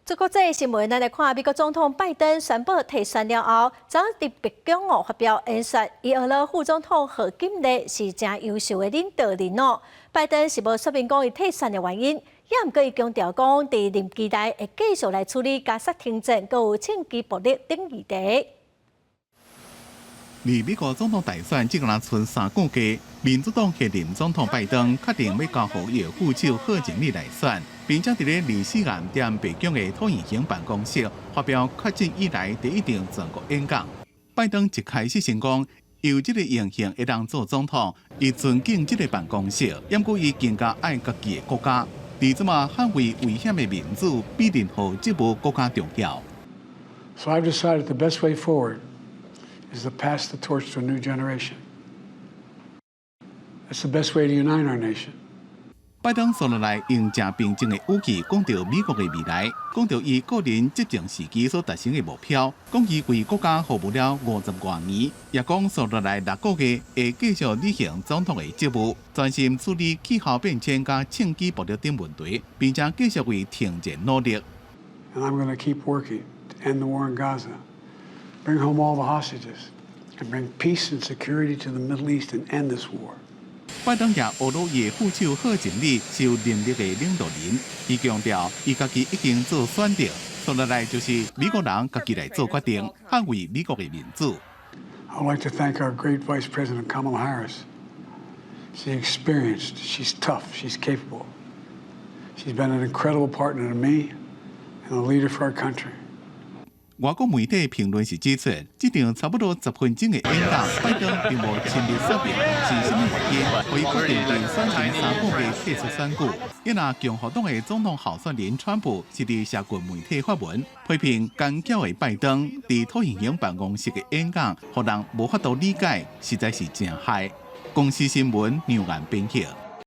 這國際新聞，咱來看美國總統拜登宣布退選了後，昨佇白宮哦發表演說，伊呵咾副總統賀錦麗是誠優秀的領導人哦。拜登是無說明講伊退選的原因，也毋過伊強調講，佇任期內會繼續來處理加沙停戰、閣有槍擊暴力等議題。離美國總統大選只閣賰3個月，民主黨現任總統拜登確定欲交予伊的副手賀錦麗來選，並且佇咧24暗踮白宮的橢圓形辦公室發表確診以來第一場全國演講。拜登一開始先講，有這個榮幸會當做總統，伊尊敬這個辦公室，毋過伊更加愛家己的國家。佇這馬捍衛危險的民主，比任何職務閣較重要。 So I've decided the best way forward is to pass the torch to a new generation. That's the best way to unite our nation. 拜登紲落來用誠平靜的語氣講著美國的未來，講著伊個人執政時期所達成的目標，講伊為國家服務了50外年，也講紲落來6個月會繼續履行總統的職務，專心處理氣候變遷佮槍支暴力等問題，並且繼續為停戰努力。 And I'm going to keep working to end the war in Gaza, bring home all the hostages, and bring peace and security to the Middle East and end this war. 拜登也呵咾伊的副手賀錦麗是有能力的領導人，伊強調伊家己已經做選擇，紲落來就是美國人家己來做決定，捍衛美國的民主。 I'd like to thank our great Vice President Kamala Harris. She's experienced, she's tough, she's capable. She's been an incredible partner to me and a leader for our country. 外國媒體評論時指出，這場差不多10分鐘的演講，拜登並無親力說明是啥物原因，予伊決定佇選前3個月退出選舉。伊若共和黨的總統候選人川普是佇社群媒體發文批評奸狡的拜登佇橢圓形辦公室的演講，予人無法度理解，實在是誠害。公視新聞梁元編譯。